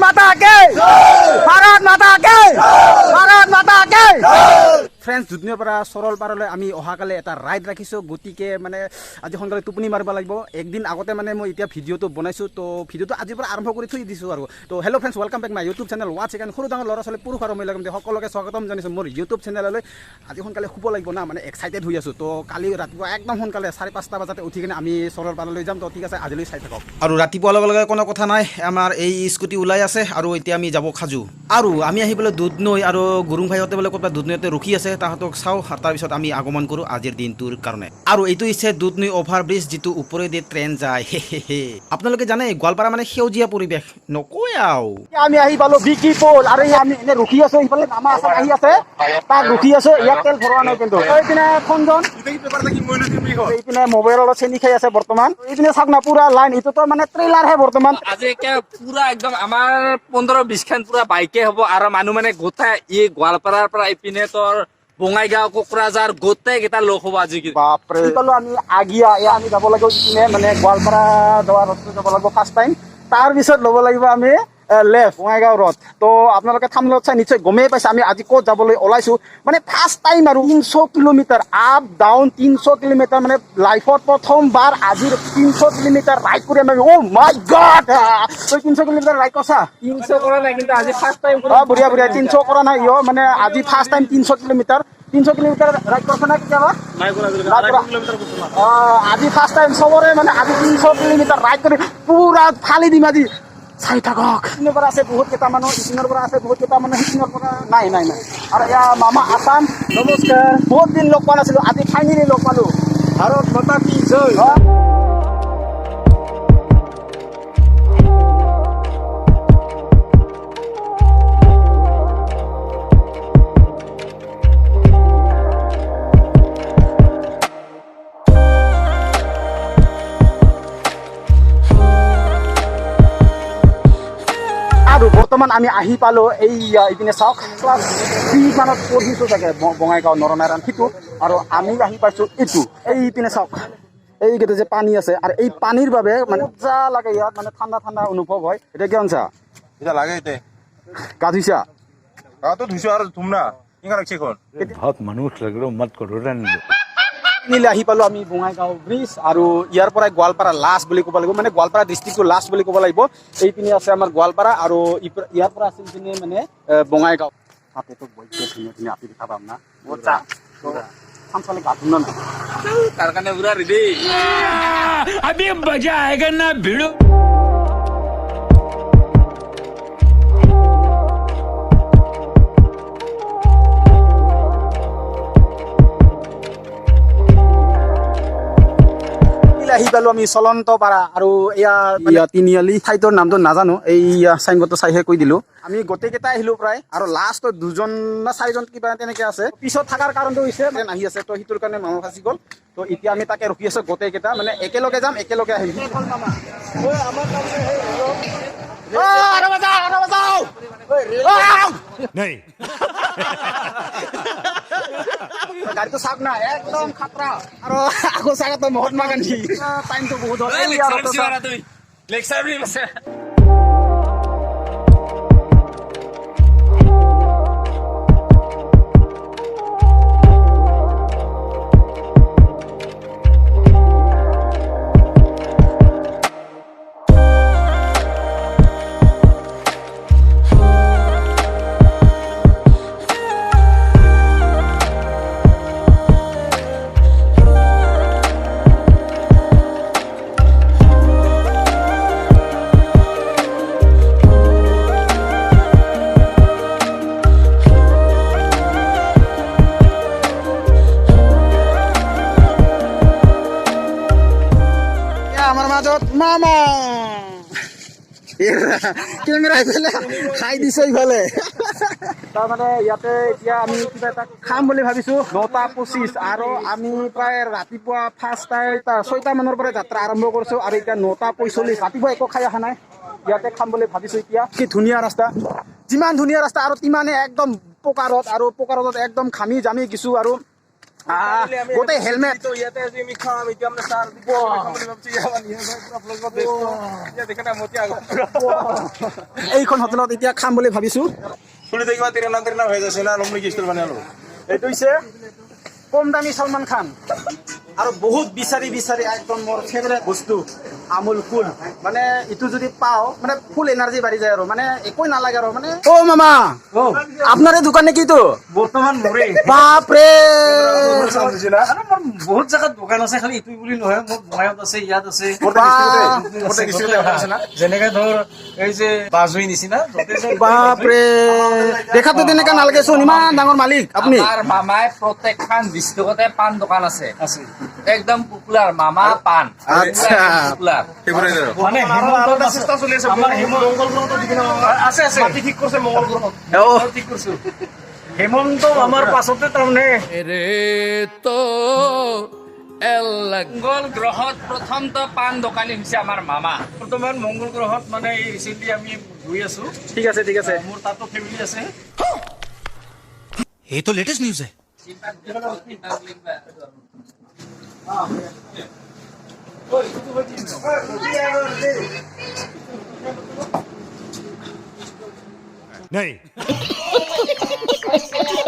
माता के, भारत माता के, भारत माता के। ফ্ৰেণ্ডছ, দুধনৈৰ পৰা চৰলপাৰালৈ আমি অহাকালি এটা ৰাইড ৰাখিছোঁ। গতিকে মানে আজি সোনকালে টোপনি মাৰিব লাগিব। একদিন আগতে মানে মই এতিয়া ভিডিঅ'টো বনাইছোঁ, তো ভিডিঅ'টো আজিৰ পৰা আৰম্ভ কৰি থৈ দিছোঁ। আৰু তো hello friends, welcome back my YouTube channel watch again. সৰু ডাঙৰ ল'ৰা ছোৱালী, পুৰুষ আৰু মহিলা সকলোকে স্বাগতম জনাইছোঁ মোৰ ইউটিউব চেনেললৈ। আজি সোনকালে শুব লাগিব না, মানে এক্সাইটেড হৈ আছোঁ। তো কালি ৰাতিপুৱা একদম সোনকালে 5:30 বজাতে উঠি কিনে আমি চৰলপাৰালৈ যাম। তো ঠিক আছে, আজিলৈ চাই থাকক। আৰু ৰাতিপুৱাৰ লগে লগে কোনো কথা নাই, আমাৰ এই স্কুটি ওলাই আছে আৰু এতিয়া আমি যাব সাজু। আৰু আমি আহিবলৈ দুধনৈ আৰু গুৰুং ভাইহঁতে বোলে ক'ৰবাত দুধনৈতে ৰখি আছে, তাহাঁতক চাওঁ আৰু তাৰপিছত আমি আগমন কৰোঁ আজিৰ দিনটোৰ কাৰণে। আৰু এইটো হৈছে দুধনৈ অভাৰ ব্ৰিজ, যিটো ওপৰেদি ট্ৰেইন যায়। হে হে হে, আপোনালোকে জানে গোৱালপাৰা মানে সেউজীয়া পৰিৱেশ নকয় আৰু। আমি আহি পালো বিকি পল আৰু এই আমি এনে ৰখি আছো। ইফালে মামা আছাম আহি আছে, তাক ৰখি আছো। ইয়াত তেল ভৰোৱা নাই, কিন্তু এইপিনে ফোনজন এইপিনে মোবাইলত চেনি খাই আছে বৰ্তমান। এইপিনে চাওক না, পুৰা লাইন। এইটোতো মানে ট্ৰেইলাৰহে বৰ্তমান। আজি একে পুৰা একদম আমাৰ 15-20 খান পুৰা বাইকে হ'ব আৰু মানুহ মানে গোটাই এই গোৱালপাৰাৰ পৰা এইপিনে তোৰ বঙাইগাঁও, কোকৰাঝাৰ গোটেই কেইটা লোক হ'ব আজি। বাপৰে, পালো আমি আগিয়া। এয়া আমি যাব লাগিব ইপিনে, মানে গোৱালপাৰা যোৱা ৰোডটো যাব লাগিব ফাৰ্ষ্ট টাইম। তাৰপিছত ল'ব লাগিব আমি লেফ্ট বঙাইগাঁও ৰোড। তো আপোনালোকে থাম্বনেইলত চাই নিশ্চয় গমেই পাইছে আমি আজি ক'ত যাবলৈ ওলাইছো। মানে ফাৰ্ষ্ট টাইম আৰু 300 কিলোমিটাৰ আপ ডাউন, 300 কিলোমিটাৰ, মানে লাইফত প্ৰথমবাৰ আজিৰ 300 কিলোমিটাৰ ৰাইড কৰি আমি। অ' মাই গড, তই 300 কিলোমিটাৰ ৰাইড কৰছা? 300 কৰা নাই, কিন্তু আজি ফাৰ্ষ্ট টাইম। অ, বঢ়িয়া বঢ়িয়া। 300 কৰা নাই ইয়, মানে আজি first time 300 kilometre. 300 kilometre ride কৰছা না কেতিয়াবা? নাই কৰা। অ, আজি ফাৰ্ষ্ট টাইম চবৰে, মানে আজি 300 কিলোমিটাৰ ৰাইড কৰি পুৰা ফালি দিম আজি, চাই থাকক। ইপিনৰ পৰা আছে বহুত কেইটা মানুহ, ইপিনৰ পৰা আছে বহুত কেইটা মানুহ, সিপিনৰ পৰা নাই নাই নাই। আৰু এয়া মামা আছাম, নমস্কাৰ। বহুত দিন লগ পোৱা নাছিলো, আজি ফাইনেলি লগ পালো। ভাৰত মাতা কি জয়! অ। আৰু বৰ্তমান আমি আহি পালো এই এইপিনে চাওক, ক্লাছ 3 মানত পঢ়িছোঁ চাগে বঙাইগাঁও নৰনাৰায়ণ সিটো। আৰু আমি আহি পাইছোঁ এইটো। এইপিনে চাওক, এইকেইটা যে পানী আছে আৰু এই পানীৰ বাবে মানে মজা লাগে ইয়াত, মানে ঠাণ্ডা ঠাণ্ডা অনুভৱ হয়। এতিয়া কিয় আনছা? এতিয়া লাগে এতিয়া। গা ধুইছা? গাটো ধুইছো আৰু ধুম না কেনেকুৱা লাগছে এখন। बहुत मनुष्य लग रहे हो, मत करो, रहने दो। ফাইনেলি আহি পালো আমি বঙাইগাঁও ব্ৰিজ আৰু ইয়াৰ পৰাই গোৱালপাৰা লাষ্ট বুলি ক'ব লাগিব, মানে গোৱালপাৰা ডিষ্ট্ৰিক্টটো লাষ্ট বুলি ক'ব লাগিব। এইপিনে আছে আমাৰ গোৱালপাৰা আৰু ইয়াৰ পৰা আছে ইপিনে মানে বঙাইগাঁও। তাতেতো বৈদ্য ধুনীয়া ধুনীয়া আপি দেখা পাম না। মজা। চাঞ্চলে গা ধুম না। তাৰ কাৰণে পুৰা ৰেডি। अभी मजा आएगा ना भिड़ो। আহি পালো আমি চলন্ত পাৰা আৰু এয়া মানে তিনিআলি, ঠাইটোৰ নামটো নাজানো, এই চাইনবোৰ্ডটো চাইহে কৈ দিলো। আমি গোটেইকেইটা আহিলো প্ৰায় আৰু লাষ্টত দুজন না চাৰিজন কিবা তেনেকে আছে। পিছত থকাৰ কাৰণটো হৈছে ট্ৰেইন আহি আছে, তো সেইটোৰ কাৰণে মামা ফাঁচি গ'ল। তো এতিয়া আমি তাকে ৰখি আছো। গোটেইকেইটা মানে একেলগে যাম, একেলগে আহিম। অ, আৰু বাজাও, আৰু বাজাও। আহ! नहीं। গাড়ীটো চাওক না, একদম খাতৰা। আৰু আগৰ চাগাটো মহাত্মা গান্ধী। টাইমটো বহুত হ'ল। এই আৰু তো চাওক। লেকচাৰ বুলি আছে। এতিয়া আমাৰ মাজত মামা, কেমেৰা ইফালে খাই দিছে ইফালে। তাৰমানে ইয়াতে এতিয়া আমি কিবা এটা খাম বুলি ভাবিছো। 9:25 আৰু আমি প্ৰায় ৰাতিপুৱা 5টা 6টা মানৰ পৰা যাত্ৰা আৰম্ভ কৰিছো আৰু এতিয়া 9:45। ৰাতিপুৱা একো খাই অহা নাই, ইয়াতে খাম বুলি ভাবিছো এতিয়া। কি ধুনীয়া ৰাস্তা, যিমান ধুনীয়া ৰাস্তা আৰু তিমানে একদম পকা ৰ'দ আৰু পকা ৰ'দত একদম ঘামি জামি গৈছো। আৰু গোটেই হেলমেট। ইয়াতে আজি আমি খাম এতিয়া, মানে চাহ খাম বুলি ভাবিছো। ইয়াত দেখা নাই মতি আগত। এইখন হোটেলত এতিয়া খাম বুলি ভাবিছো। চুলিতে কিবা তিৰণা তিৰণা হৈ যাইছে না, ল'ম নেকি ষ্টাইল মানে আৰু। এইটো হৈছে কম দামী ছলমান খান। আৰু বহুত বিচাৰি বিচাৰি একদম মোৰ ফেভৰেট বস্তু আমুল কুল, মানে ইটো যদি পাওঁ মানে ফুল এনাৰ্জি বাঢ়ি যায় আৰু মানে একোই নালাগে আৰু মানে। অ মামা, আপনাৰে দোকান নেকি তো? বৰ্তমান মোৰে। বাপৰে! আৰু মোৰ বহুত জেগাত দোকান আছে, খালি ইটো বুলি নহয়, মোৰ বঙাইত আছে, ইয়াত আছে। যেনেকে ধৰ এই যে বাজুই নিচিনা য'তে যাওঁ। বাপৰে, দেখাতো তেনেকা নালাগে চোন, ইমান ডাঙৰ মালিক আপুনি। আমাৰ মামাই প্ৰত্যেকখন ডিষ্ট্ৰিক্টতে পাণ দোকান আছে। আছে। একদম পপুলাৰ মামা পাণ। পপুলাৰ। মানে হিমন্তৰ পাছত আমাৰ হিমন্ত আছে, আছে, ঠিক কৰিছে, মংগল গ্ৰহত ঠিক কৰিছো। হেমন্ত আমাৰ পাছতে তাৰমানে। মংগল গ্ৰহত প্ৰথমটো পাণ দোকানী হৈছে আমাৰ মামা। বৰ্তমান মংগল গ্ৰহত মানে এই ৰিচেণ্টলি আমি গৈ আছো। ঠিক আছে, ঠিক আছে। মোৰ তাতো ফেমিলি আছে। ये तो लेटेस्ट न्यूज है।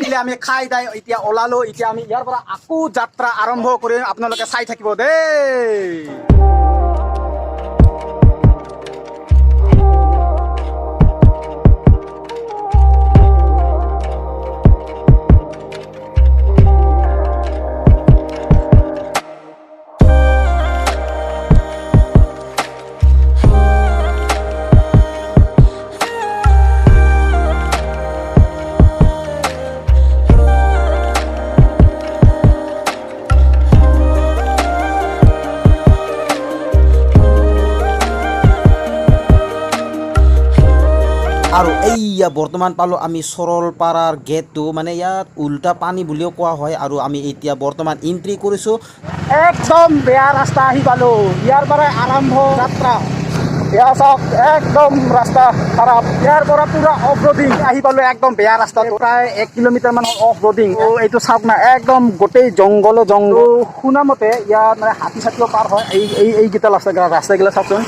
দিলে আমি খাই দাই এতিয়া ওলালো। এতিয়া আমি ইয়াৰ পৰা আকৌ যাত্ৰা আৰম্ভ কৰিম, আপোনালোকে চাই থাকিব দেই। আৰু এইয়া বৰ্তমান পালোঁ আমি চৰলপাৰাৰ গেটটো, মানে ইয়াত উল্টা পানী বুলিও কোৱা হয়। আৰু আমি এতিয়া বৰ্তমান এণ্ট্ৰি কৰিছোঁ। একদম বেয়া ৰাস্তা আহি পালো, ইয়াৰ পৰাই আৰম্ভ যাত্ৰা। এয়া চাওক, একদম ৰাস্তা খাৰাপ। ইয়াৰ পৰা পুৰা অফ ৰোডিং আহি পালো, একদম বেয়া ৰাস্তা, প্ৰায় 1 কিলোমিটাৰ মান অফ ৰোডিং। এইটো চাওক না, একদম গোটেই জংঘলে জংঘল। শুনা মতে ইয়াত মানে হাতী চাতীও পাৰ হয়। এই এইকেইটা ৰাস্তা, ৰাস্তাগিলা চাওকচোন।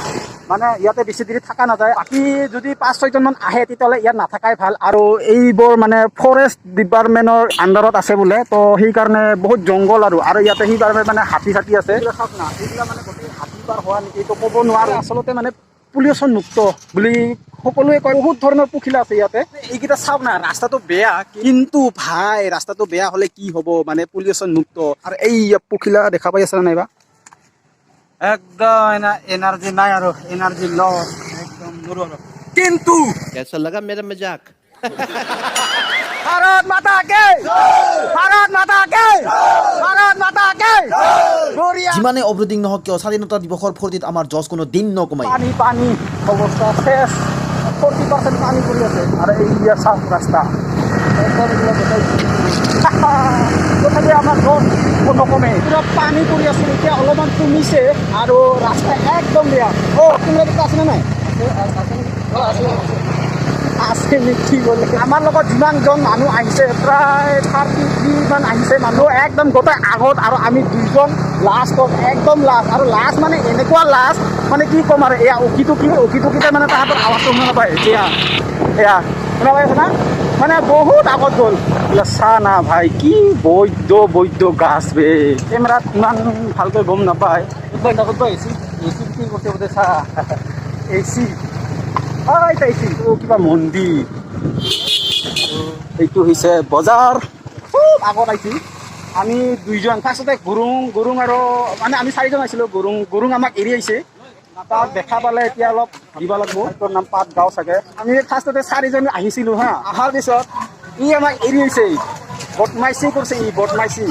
মানে ইয়াতে বেছি দেৰি থকা নাযায়। বাকী যদি পাঁচ ছয়জনমান আহে, তেতিয়াহ'লে ইয়াত নাথাকাই ভাল। আৰু এইবোৰ মানে ফৰেষ্ট ডিপাৰ্টমেণ্টৰ আণ্ডাৰত আছে বোলে, তো সেইকাৰণে বহুত জংঘল আৰু ইয়াতে সেইকাৰণে মানে হাতী চাতী আছে। এইবিলাক চাওক না, এইবিলাক মানে গোটেই হাতী পাৰ হোৱা নেকি এইটো ক'ব নোৱাৰো। আচলতে মানে পলিউশ্যন মুক্ত বুলি সকলোৱে কয়। বহুত ধৰণৰ পখিলা আছে ইয়াতে। এইকেইটা চাওক না, ৰাস্তাটো বেয়া কিন্তু ভাই, ৰাস্তাটো বেয়া হ'লে কি হ'ব, মানে পলিউশ্যন মুক্ত। আৰু এই পখিলা দেখা পাই আছে নাইবা? একদম এনাৰ্জি নাই আৰু এনাৰ্জি লছ একদম নৰো আৰু কিন্তু। कैसा लगा मेरा मजाक? भारत माता के, भारत माता के, भारत माता के, বঢ়িয়া। যিমানে অফৰোডিং নহওক কিয়, স্বাধীনতা দিৱসৰ ফূৰ্তিত আমাৰ জজ কোনো দিন নকমাই। পানী পানী অৱস্থা শেষ, 40% পানী পৰি আছে। আৰু এইয়া চাওক ৰাস্তা একদম, এইবিলাক গোটেই, তথাপি আমাৰ জজ নকমে। পুৰা পানী পৰি আছে, এতিয়া অলপমান কমিছে আৰু ৰাস্তা একদম বেয়া। অ' কোনোবা দুটা আছেনে নাই? আছে নেকি বোলে। আমাৰ লগত যিমানজন মানুহ আহিছে, প্ৰায় 33 মান আহিছে মানুহ, একদম গোটেই আগত আৰু আমি দুইজন লাষ্টত, একদম লাষ্ট। আৰু লাষ্ট মানে এনেকুৱা লাষ্ট, মানে কি ক'ম আৰু। এয়া উকি টুকি উকি টুকিতে মানে তাহাঁতৰ আৱাজটো শুনা নাপায়। এতিয়া এয়া শুনা পাই আছে না, মানে বহুত আগত গ'ল। বোলে চা না ভাই, কি বৈদ্য বৈদ্য গাছ বে। কেমেৰাত ইমান ভালকৈ গম নাপায়। এচি এচি কি কৰিছে বোলে, চা এচি এচি কিবা মন্দিৰ। এইটো হৈছে বজাৰ। খুব আগত আহিছিল আমি দুইজন। ফাৰ্ষ্টতে গুৰুং গুৰুং আৰু মানে আমি চাৰিজন আছিলো। গুৰুং গুৰুং আমাক এৰি আহিছে। তাক দেখা পালে এতিয়া অলপ দিব লাগিব। তোৰ নাম পাত গাঁও চাগে। আমি ফাৰ্ষ্টতে চাৰিজন আহিছিলো হা, অহাৰ পিছত ই আমাক এৰি আহিছে। বদমাইচি কৰিছে ই, বদমাইচি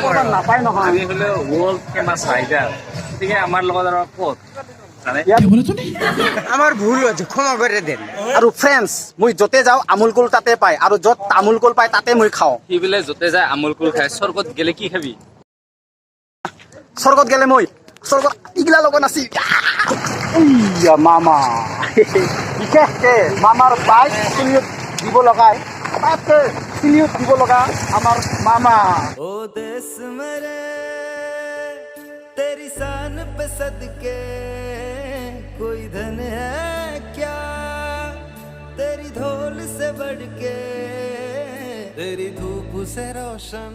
কৰবাত নাপায় নহয়। আমি হ'লে ৱৰ্ল্ড ফেমাছ ৰাইডাৰ, গতিকে আমাৰ লগত আৰু ক'ত জানে। আমাৰ ভুল হয়েছে, ক্ষমা কৰে দেন। আৰু ফ্ৰেণ্ডছ, মই য'তে যাওঁ আমুল কুল তাতে পায়, আৰু য'ত তামোল কুল পায় তাতে মই খাওঁ। সি বোলে য'তে যায় আমুল কুল খায়, স্বৰ্গত গেলে কি খাবি? স্বৰ্গত গেলে মই স্বৰ্গত এইগিলা লগত নাছিল। এইয়া মামা, বিশেষকে মামাৰ বাইক চুলিত দিব লগাই তাতে। চিলিউট দিব লগা আমাৰ মামা। ओ देश मेरे, तेरी शान पे सदके, कोई धन है क्या तेरी धोल से बढ़ के, तेरी धूप से रोशन।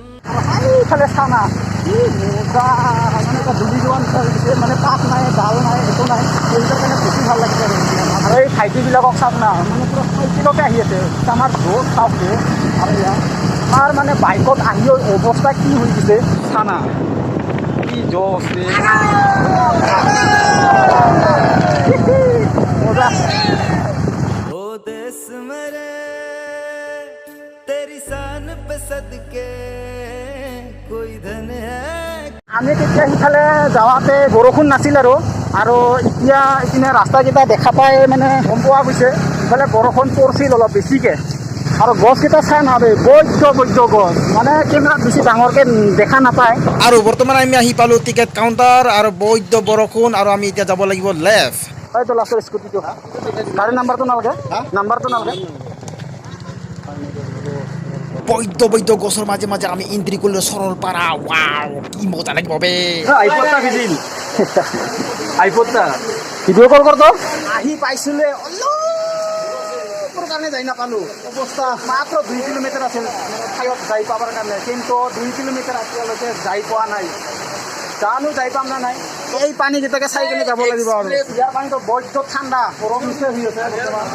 সেইফালে চানা কি মজা, মানে এটা ডুবি যোৱা নিচিনা লাগিছে। মানে পাত নাই, ডাল নাই, একো নাই, সেইটোৰ কাৰণে বেছি ভাল লাগিছে। আৰু এতিয়া আৰু এই ভাইটিবিলাকক চাওক না, মানে পুৰা চাইকেলতে আহি আছে। আমাৰ জোৰ চাওক দে। আৰু ইয়াত আমাৰ মানে বাইকত আহি অৱস্থা কি হৈ গৈছে চানা, কি জোচ ৰে, মজা। ओ देश मेरे, तेरी शान पे सदके, कोई धन है আমি তেতিয়া সিফালে যাওঁতে বৰষুণ নাছিল আৰু আৰু এতিয়া ইপিনে ৰাস্তাকেইটা দেখা পাই মানে গম পোৱা গৈছে, ইফালে বৰষুণ পৰিছিল অলপ বেছিকৈ। আৰু গছকেইটা চাই না বে, বৈদ্য বৈদ্য গছ, মানে কেমেৰাত বেছি ডাঙৰকৈ দেখা নাপায়। আৰু বৰ্তমান আমি আহি পালোঁ টিকেট কাউণ্টাৰ আৰু বৈদ্য বৰষুণ আৰু আমি এতিয়া যাব লাগিব লেফ্ট। এইটো লাষ্টৰ স্কুটিটো গাড়ীৰ নাম্বাৰটো নালাগে, নাম্বাৰটো নালাগে। বৈদ্য বৈদ্য গছৰ মাজে মাজে আমি এণ্ট্ৰি কৰিলোঁ চৰলপাৰা। ৱাও, কি মজা লাগিব বে! আইফোনটা ভিজিল, আইফোনটা। ভিডিঅ' কল কৰ। তো আহি পাইছিলে, অলপৰ কাৰণে যাই নাপালোঁ। অৱস্থা মাত্ৰ 2 কিলোমিটাৰ আছিল মানে ঠাইত যাই পাবৰ কাৰণে, কিন্তু 2 কিলোমিটাৰ এতিয়ালৈকে যাই পোৱা নাই। জানো যাই পাম না নাই। এই পানীকেইটাকে চাই কিনে যাব লাগিব। আৰু ইয়াৰ পানীটো বৈদ্য ঠাণ্ডা, গৰম নিচিনা হৈ আছে বৰ্তমান।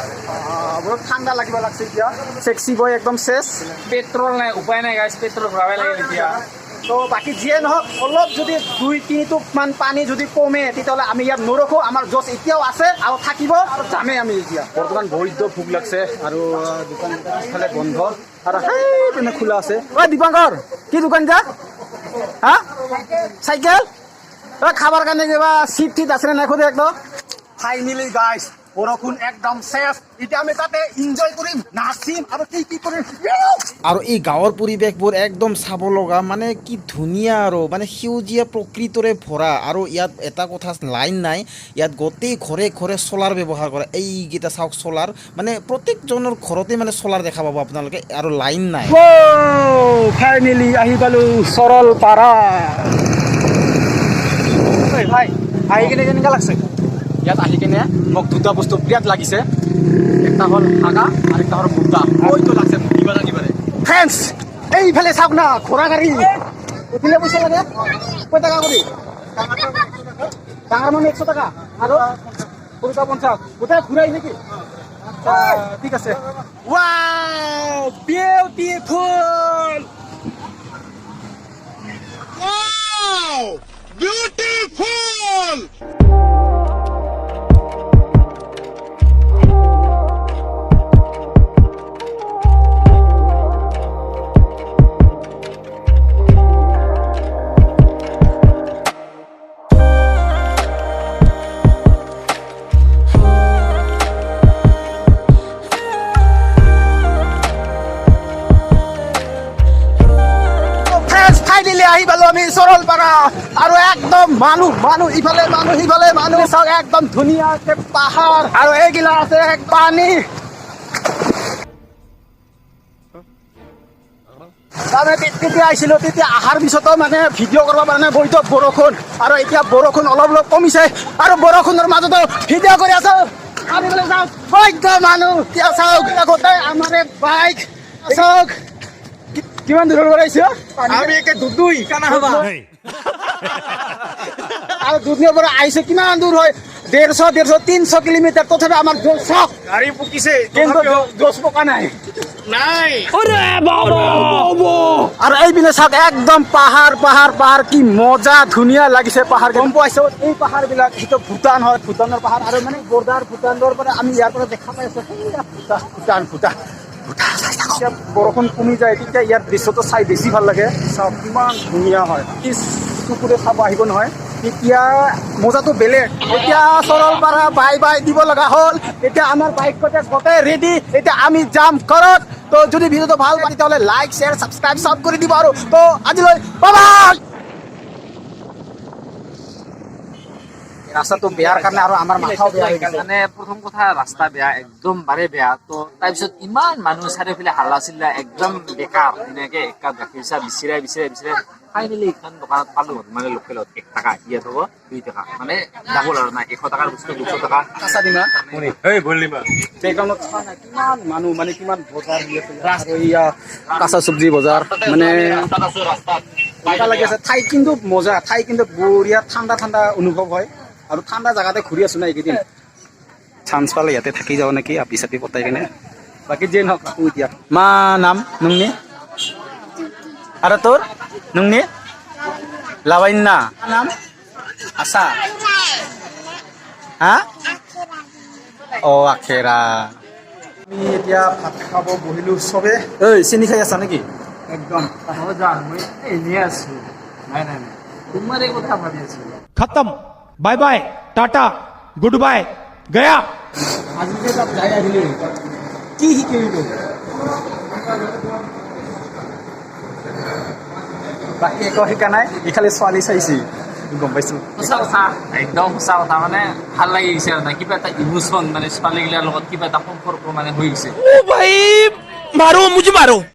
বহুত ঠাণ্ডা লাগিব লাগছে এতিয়া। চেক্সি বয় একদম চেচ। পেট্ৰল নাই, উপায় নাই গাইছ, পেট্ৰল ভৰাবই লাগে এতিয়া। তো বাকী যিয়ে নহওক, অলপ যদি 2-3 টোপমান পানী যদি কমে, তেতিয়াহ'লে আমি ইয়াত নৰখোঁ। আমাৰ জচ এতিয়াও আছে আৰু থাকিব আৰু যামেই আমি এতিয়া। বৰ্তমান বৈদ্য ভোক লাগছে আৰু দোকান পিছফালে বন্ধ আৰু সেইপিনে খোলা আছে। ঐ দীপাংকৰ, কি দোকান যা? হা, চাইকেল। ঐ, খাবাৰ কাৰণে কিবা চিট চিট আছে নে নাই সোধে একদম। ফাইনেলি গাইছ, বৰষুণ একদম চেফ। এতিয়া আমি তাতে এনজয় কৰিম, নাচিম আৰু কি কি কৰিম। আৰু এই গাঁৱৰ পৰিৱেশবোৰ একদম চাব লগা, মানে কি ধুনীয়া আৰু মানে সেউজীয়া প্ৰকৃতৰে ভৰা। আৰু ইয়াত এটা কথা, লাইন নাই ইয়াত, গোটেই ঘৰে ঘৰে চ'লাৰ ব্যৱহাৰ কৰে। এইকেইটা চাওক, চ'লাৰ, মানে প্ৰত্যেকজনৰ ঘৰতে মানে চ'লাৰ দেখা পাব আপোনালোকে আৰু লাইন নাই। ফাইনেলি আহি পালো চৰলপাৰা। ভাই, আহি কিনে কেনেকুৱা লাগছে? ইয়াত আহি কিনে মোক দুটা বস্তু বিৰাট লাগিছে। এটা হ'ল হাগা আৰু এটা হ'ল মুদ্ৰা। মইতো লাগছে মোক কিবা না কিবাৰে। ফ্ৰেণ্ডছ, এইফালে চাওক না, ঘোঁৰা গাড়ী উঠিলে পইচা লাগে। কেই টকা কৰি? ডাঙৰ মানুহ 100 টকা আৰু সৰুটা 50। গোটেই ঘূৰাই নেকি? আচ্ছা, ঠিক আছে। Wow, beautiful. Beautiful. Friends, finally আহি পালো আমি চৰলপাৰা। আৰু একদম মানুহ মানুহ, ইফালে মানুহ, সিফালে মানুহ। চাওক, একদম ধুনীয়াকে পাহাৰ আৰু এইগিলা আছে এক পানী। তাৰমানে তেতিয়া আহিছিলোঁ, তেতিয়া অহাৰ পিছতো মানে ভিডিঅ' কৰিব পৰা নাই, বৈদ্য বৰষুণ। আৰু এতিয়া বৰষুণ অলপ অলপ কমিছে আৰু বৰষুণৰ মাজতো ভিডিঅ' কৰি আছো। আৰু এইফালে চাওক, বৈদ্য মানুহ। এতিয়া চাওক, গোটেই আমাৰে বাইক চাওক। কিমান দূৰৰ পৰা আহিছো? আমি একে দুদুই কানা হবা। আৰু দুধনৈৰ পৰা আহিছো, কিমান দূৰ হয়? 150, 150, 300 কিলোমিটাৰ। তথাপি আমাৰ জোচ চাওক। গাড়ী পকিছে। কিন্তু জোচ পকা নাই। নাই। আৰু এইপিনে চাওক, একদম পাহাৰ পাহাৰ পাহাৰ, কি মজা, ধুনীয়া লাগিছে পাহাৰ। গম পাইছো, এই পাহাৰবিলাক সেইটো ভূটান হয়, ভূটানৰ পাহাৰ। আৰু মানে বৰ্ডাৰ ভূটানৰ পৰা আমি ইয়াৰ পৰা দেখা পাই আছো। সেইয়া ভূটান, ভূটান, ভূটান, ভূটান। চাই থাকক। যেতিয়া বৰষুণ কমি যায়, তেতিয়া ইয়াৰ দৃশ্যটো চাই বেছি ভাল লাগে। চাওক কিমান ধুনীয়া হয়। কি চকুৰে চাব আহিব নহয়, তেতিয়া মজাটো বেলেগ। এতিয়া চৰলপাৰা বাই বাই দিব লগা হ'ল। এতিয়া আমাৰ বাইক গোটেই ৰেডি, এতিয়া আমি যাম ঘৰত। তো যদি ভিডিঅ'টো ভাল পায়, তেতিয়াহ'লে লাইক, শ্বেয়াৰ, ছাবস্ক্ৰাইব চব কৰি দিব। আৰু তো আজিলৈ বাই বাই। ৰাস্তাটো বেয়াৰ কাৰণে আৰু আমাৰ মাথাও বেয়া হৈ গৈছে। মানে প্ৰথম কথা ৰাস্তা বেয়া, একদম বাৰে বেয়া। তো তাৰপিছত ইমান মানুহ, চাৰিওফালে হাল্লা চিল্লা, একদম বেকাৰ। ধুনীয়াকে এক কাপ গাখীৰ চাহ বিচাৰাই বিচাৰাই বিচাৰাই ফাইনেলি এইখন দোকানত পালো। মানে লোকেলত 1 টকা, ইয়াত হ'ব 2 টকা, মানে ডাবল আৰু নাই, 100 টকাৰ বস্তু 200 টকা। কাঁচা ডিমা বেকগ্ৰাউণ্ডত চোৱা নাই, কিমান মানুহ, মানে কিমান বজাৰ হৈ আছে আৰু এয়া কাঁচা চব্জি বজাৰ। মানে ৰাস্তাত আছো, ৰাস্তাত। এনেকুৱা লাগি আছে। ঠাই কিন্তু মজা, ঠাই কিন্তু বঢ়িয়া, ঠাণ্ডা ঠাণ্ডা অনুভৱ হয় আৰু ঠাণ্ডা জেগাতে ঘূৰি আছো না এইকেইদিন। চান্স পালে ইয়াতে থাকি যাওঁ নেকি আপি চাপি পতাই কেনে। বাকী যিয়ে নহওক, ৰাখোঁ এতিয়া। মা নাম নুংনি আৰু তোৰ নুংনি লাৱান্যা নাম আছা হা। অ আখেৰা। আমি এতিয়া ভাত খাব বহিলো চবে। ঐ, চেনি খাই আছা নেকি? একদম। যান, মই এনেই আছো। নাই নাই নাই, তোমাৰে কথা ভাবি আছো। खत्म, bye bye, tata, good bye, गया। আজি যে তাত যাই আহিলি, কি শিকিলি তই? বাকী একো শিকা নাই, ইফালে ছোৱালী চাইছি, গম পাইছো। সঁচা কথা, একদম সঁচা কথা। মানে ভাল লাগি গৈছে আৰু না কিবা এটা ইমোচন, মানে ছোৱালীগিলাৰ লগত কিবা এটা সম্পৰ্ক মানে হৈ গৈছে। ओ भाई, मारो मुझे, मारो।